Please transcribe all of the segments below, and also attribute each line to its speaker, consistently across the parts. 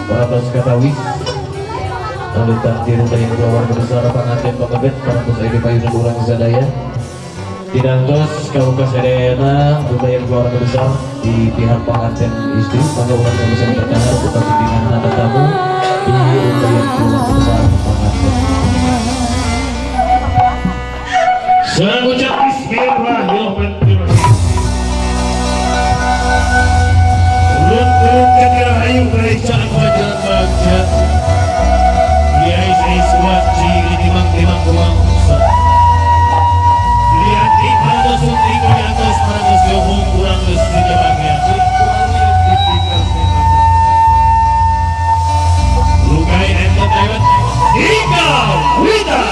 Speaker 1: Parantos katawis lalu di rumah yang keluarga besar panganten pangebet parantos aya di payunan urang sadaya dinantos kauka sadayana rumah yang keluarga besar di pihak panganten istri mangga urang bisa bertahan buka pimpinan tamu di rumah yang keluarga besar panganten.
Speaker 2: Saya ucap bismillahirrahmanirrahim. Urut-urut kekirahayu kerajaan wajan bagja Kiai Saiswaci timang-timang kewangsa Lianti parantos sunti kuliantos parantos gabung kurang lesi jabangnya Lukai Entertainment Ika Wita.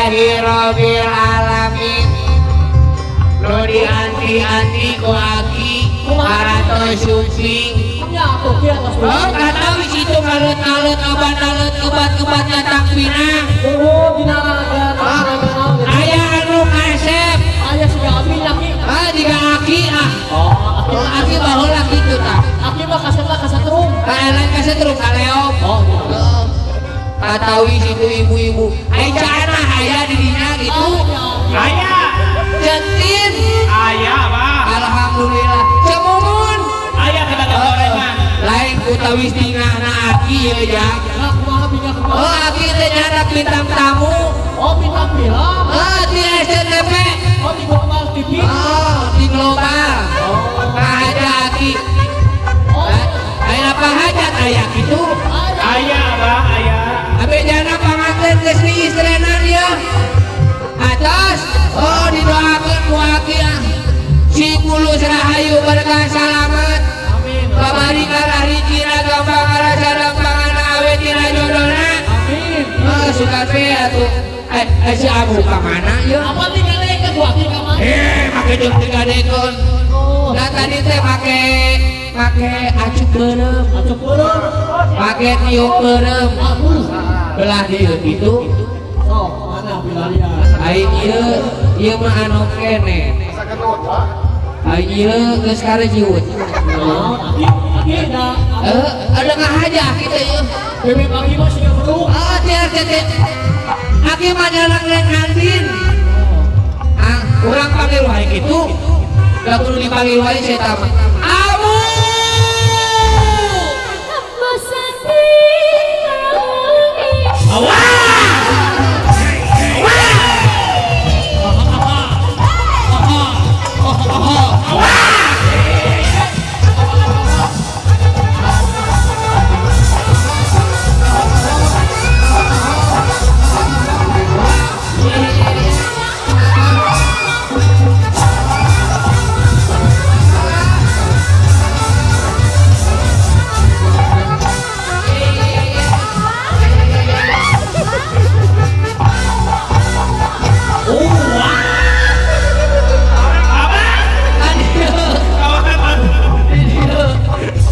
Speaker 3: Alhamdulillahirabbil alamin. Nu dianti-anti ku aki parantos sumping. Oh, kata wis itu ngalut-ngalut obat-alut obat-obat nyatang pinang. Aya anu kasep.
Speaker 4: Aya siga abi laki.
Speaker 3: Ah, jiga aki ah.
Speaker 4: Oh,
Speaker 3: aki baheula kitu tah.
Speaker 4: Aki mah kasep lah kasetrum.
Speaker 3: Lain kasetrum kaleom.
Speaker 4: Oh, gitu.
Speaker 3: Katawi situ ibu-ibu. Ai caana aya di dinya gitu.
Speaker 5: Aya.
Speaker 3: Centin.
Speaker 5: Aya, Pak.
Speaker 3: Alhamdulillah. Cemumun.
Speaker 5: Aya kita gorengan.
Speaker 3: Lain kutawis tingahna aki ye jang. Oh, aki teh nyanak bintang tamu.
Speaker 4: Oh, bintang film.
Speaker 3: Oh, di SCTV.
Speaker 4: Oh, di Global TV.
Speaker 3: Oh, di Global. Pahaja aki.
Speaker 4: Oh,
Speaker 3: lain apa hajat aya kitu?
Speaker 5: Aya, Bah, aya.
Speaker 3: Abe jana panganten geus diistrenan ieu. Atos, oh didoakeun ku aki ah. Si kulus rahayu berkah salamet.
Speaker 4: Amin.
Speaker 3: Babari karah ricina gampang arah sareng pangana awe tina jodona.
Speaker 4: Amin.
Speaker 3: Oh, suka teh atuh. Si Abu ka mana ieu?
Speaker 4: Apa digadekeun ku aki ka mana?
Speaker 3: Make jeung digadekeun.
Speaker 4: Oh,
Speaker 3: Nah tadi teh make acuk beureum.
Speaker 4: Acuk beureum.
Speaker 3: Make tiup beureum. Belah dieu kitu.
Speaker 4: Sok, mana bilarian?
Speaker 3: Ai ieu ieu mah anu kene. Ai ieu geus karejiut.
Speaker 4: Oh, aki aki da.
Speaker 3: Ada ngahaja aki teh ieu.
Speaker 4: Bebek aki mah siga bedug.
Speaker 3: Oh, tiar teh. Aki mah nyalang reng andin. Ah, urang panggil wae kitu. Da kudu dipanggil wae si eta mah. Abu!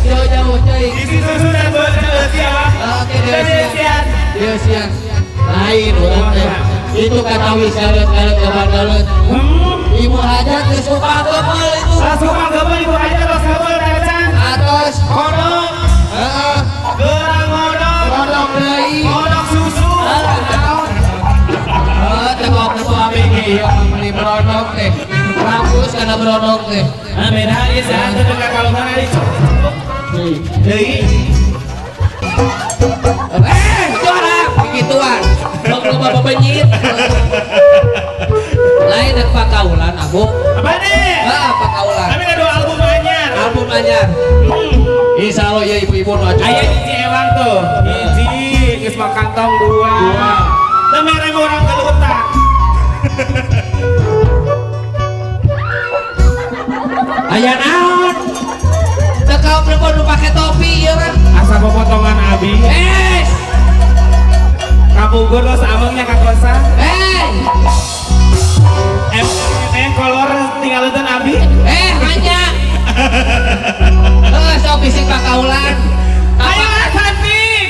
Speaker 3: Jauh-jauh cai.
Speaker 5: Isi susu dan buah siapa?
Speaker 3: Oke, siang. Lain urang teh. Itu kata wis galet-galet galet. Ibu hajat geus kupa kebel itu.
Speaker 5: Tos kupa kebel ibu hajat tos kebel tacan.
Speaker 3: Atos
Speaker 5: kodok.
Speaker 3: Heeh.
Speaker 5: Gerang kodok.
Speaker 3: Kodok deui.
Speaker 5: Kodok susu.
Speaker 3: Heeh, naon? Heuh, teu kok abg ieu meuli brodok teh. Rampus kana brodok teh.
Speaker 5: Nah, beda ieu saha teu ka kalongan ari. Deui.
Speaker 3: Jorang begituan. Sok loba bebenyit. Lain rek pakaulan Abu.
Speaker 5: Apa nih?
Speaker 3: Heeh, pakaulan.
Speaker 5: Kami ada album anyar.
Speaker 3: Album anyar. Insya Allah ya ibu-ibu nu acuh.
Speaker 5: Aya hiji ewang tuh. Hiji geus mah kantong dua. Teu mere urang gelutan.
Speaker 3: Aya naon? Teu kaum rebo nu pake topi ieu mah.
Speaker 5: Asa popotongan abi.
Speaker 3: Es.
Speaker 5: Kapungkur los amengnya ka kosan. Kolor tinggal abi.
Speaker 3: Hanya. Sok bisik pakaulan.
Speaker 5: Ayo lah cantik.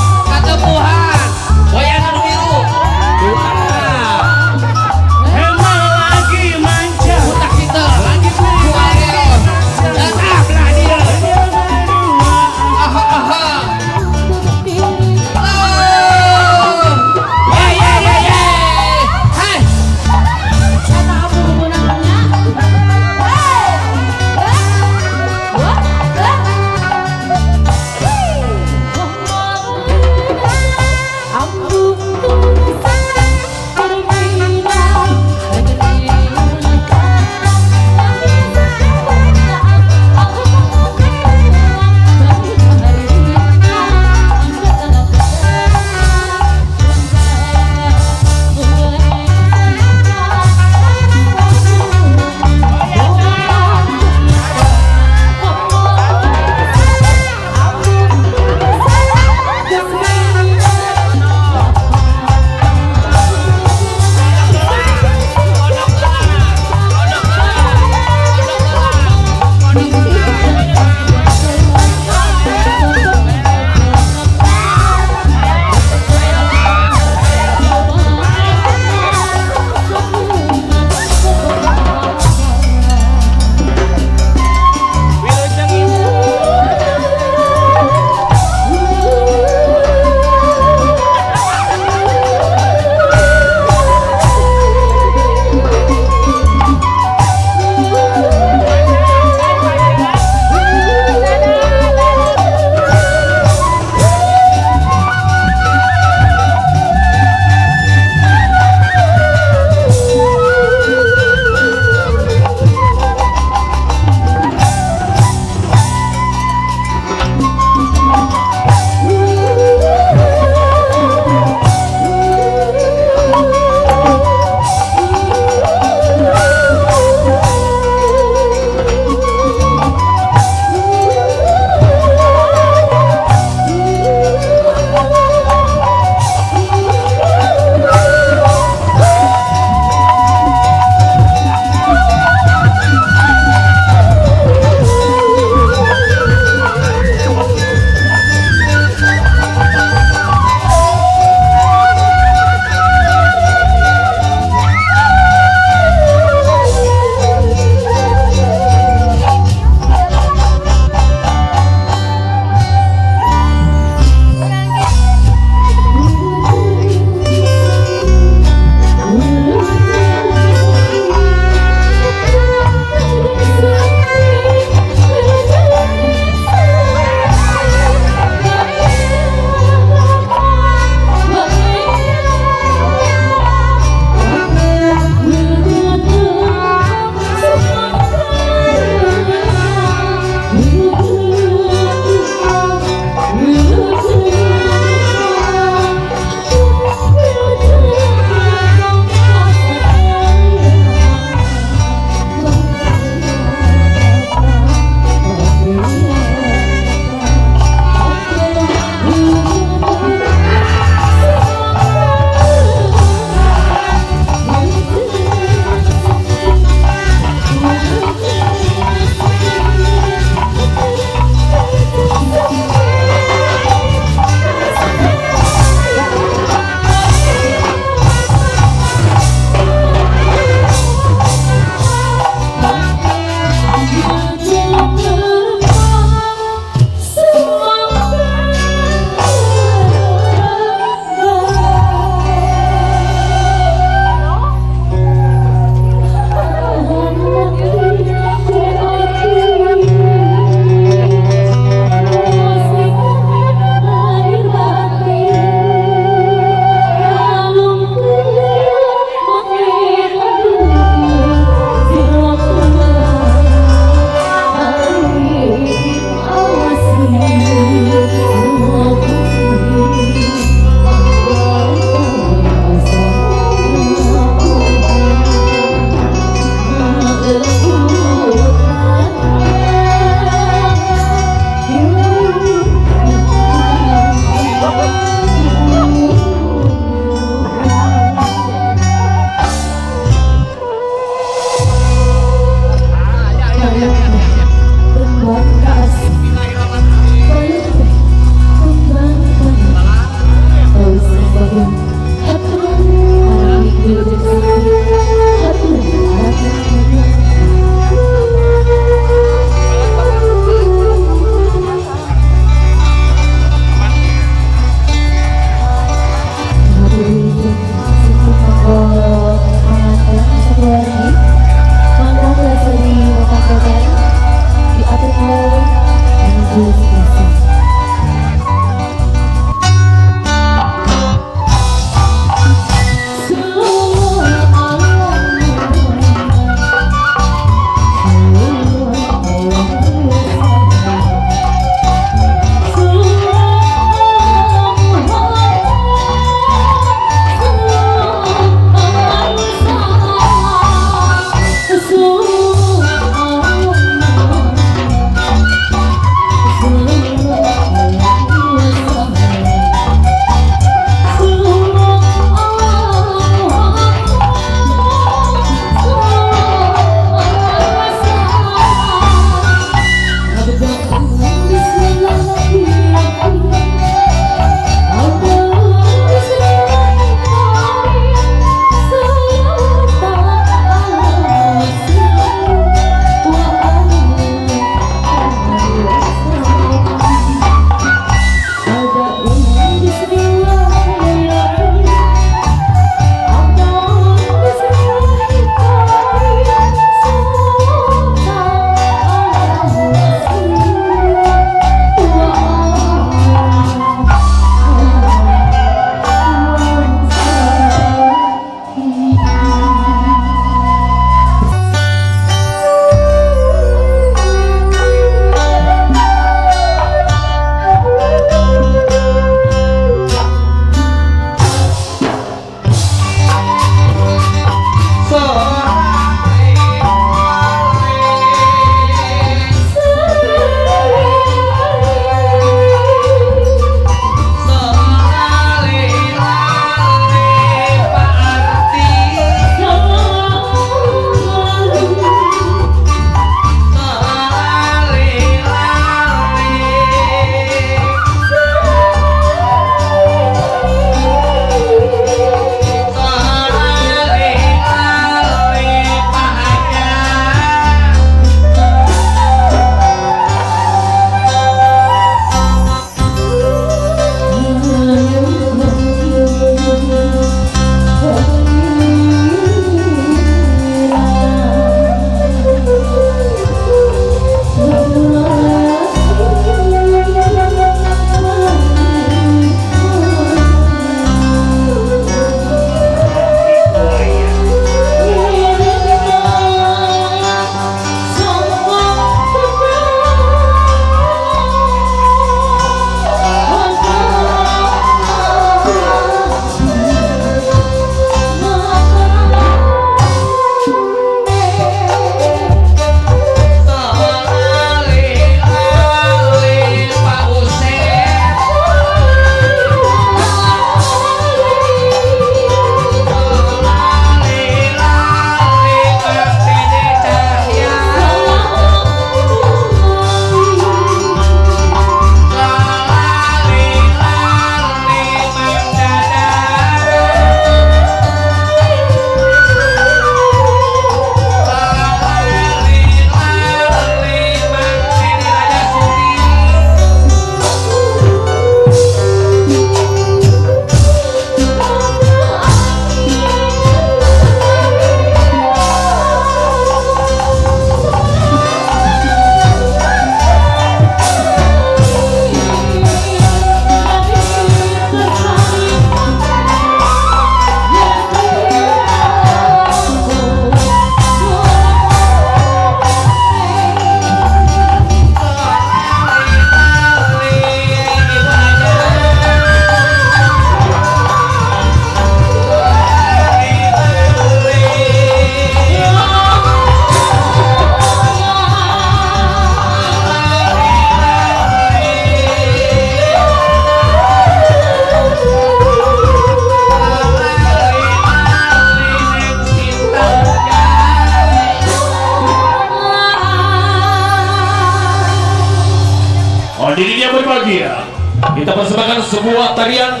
Speaker 1: Mempersembahkan sebuah tarian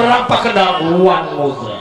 Speaker 1: Rampak Kendang One Musa.